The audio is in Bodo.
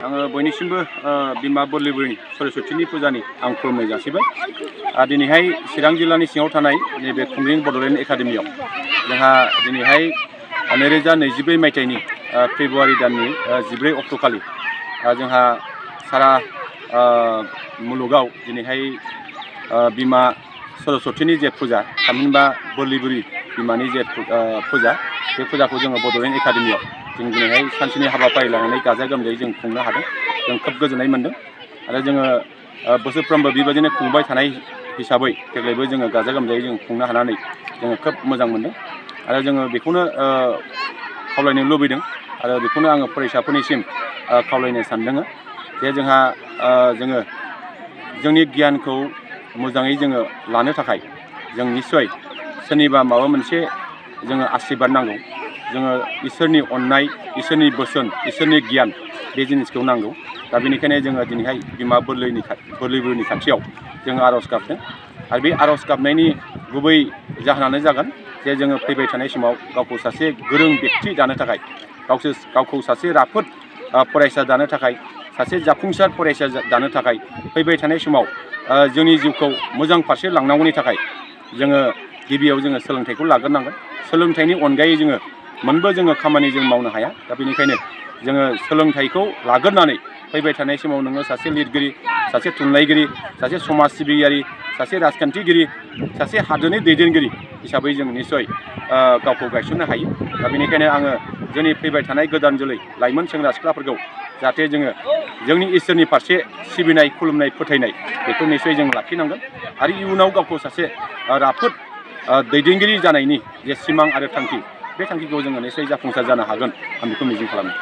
आङो बयनिसिमबो बिमा बड'ल सरस्वतीनि फुजानि आं खुलुमनाय जासिबाय। दिनैहाय चिरां जिल्लानि सिङाव थानाय नैबे खुंग्रिं बड'लेण्ड एकाडेमियाव जोंहा दिनैहाय 2024 मायथाइनि फेब्रुवारि दाननि 12 अक्ट'खालि जोंहा सारा मुलुगाव दिनैहाय बिमा सरस्वतीनि जे फुजा थामहिनबा बोरलि बिमानि जे फुजा बे फुजाखौ जोङो बड'लेण्ड एकाडेमियाव जों दिनैहाय सानसेनि हाबाफारि लानानै गाजा गोमजायै जों खुंनो हादों। जों खोब गोजोननाय मोन्दों आरो जोङो बोसोरफ्रोमबो बेबायदिनो खुंबाय थानाय हिसाबै देग्लायबो जोङो गाजा गोमजायै जों खुंनो हानानै जोङो खोब मोजां मोन्दों आरो जोङो बेखौनो खावलायनो लुबैदों आरो बेखौनो आङो फरायसाफोरनिसिम खावलायनो सानदों जे जोंहा जोङो जोंनि गियानखौ मोजाङै जोङो लानो थाखाय जों निस्सय सोरनिबा माबा मोनसे जोङो आशीर्बाद नांगौ। जोङो इसोरनि अननाय, इसोरनि बोसोन, इसोरनि गियान बे जिनिसखौ नांगौ। दा बेनिखायनो जोङो दिनैहाय बिमा बोरलि खाथियाव जोङो आर'ज गाबदों आरो बे आर'ज गाबनायनि गुबै जाहोनानो जागोन जे जोङो फैबाय थानाय समाव गावखौ सासे गोरों व्यक्ति दानो थाखाय गावखौ सासे राफोद फरायसा दानो थाखाय सासे जाफुंसार फरायसा दानो थाखाय फैबाय थानाय समाव जोंनि जिउखौ मोजां फारसे लांनांगौनि थाखाय जोङो गिबियाव जोङो सोलोंथाइखौ लाग्रोनांगोन। सोलोंथाइनि अनगायै जोङो खामानि जों मावनो हाया। दा बेनिखायनो जोङो सोलोंथाइखौ लाग्रोनानै फैबाय थानाय समाव नोङो सासे लिरगिरि, सासे थुनलाइगिरि, सासे समाज सिबियारि, सासे राजखान्थिगिरि, सासे हादोरनि दैदेनगिरि हिसाबै जों निस्सय गावखौ गायसननो हायो। दा बेनिखायनो आङो जोंनि फैबाय थानाय गोदान जोलै लाइमोन सेंग्रा सिख्लाफोरखौ जाहाथे जोङो जोंनि इसोरनि फारसे सिबिनाय, खुलुमनाय, फोथायनाय बेखौ निस्सय जों लाखिनांगोन आरो इयुनाव गावखौ सासे राफोद दैदेनगिरि जानायनि जे सिमां आरो थांखि बे थांखिखौ जोङो निस्सय जाफुंसार जानो हागोन आं बेखौ मिजिं खालामो।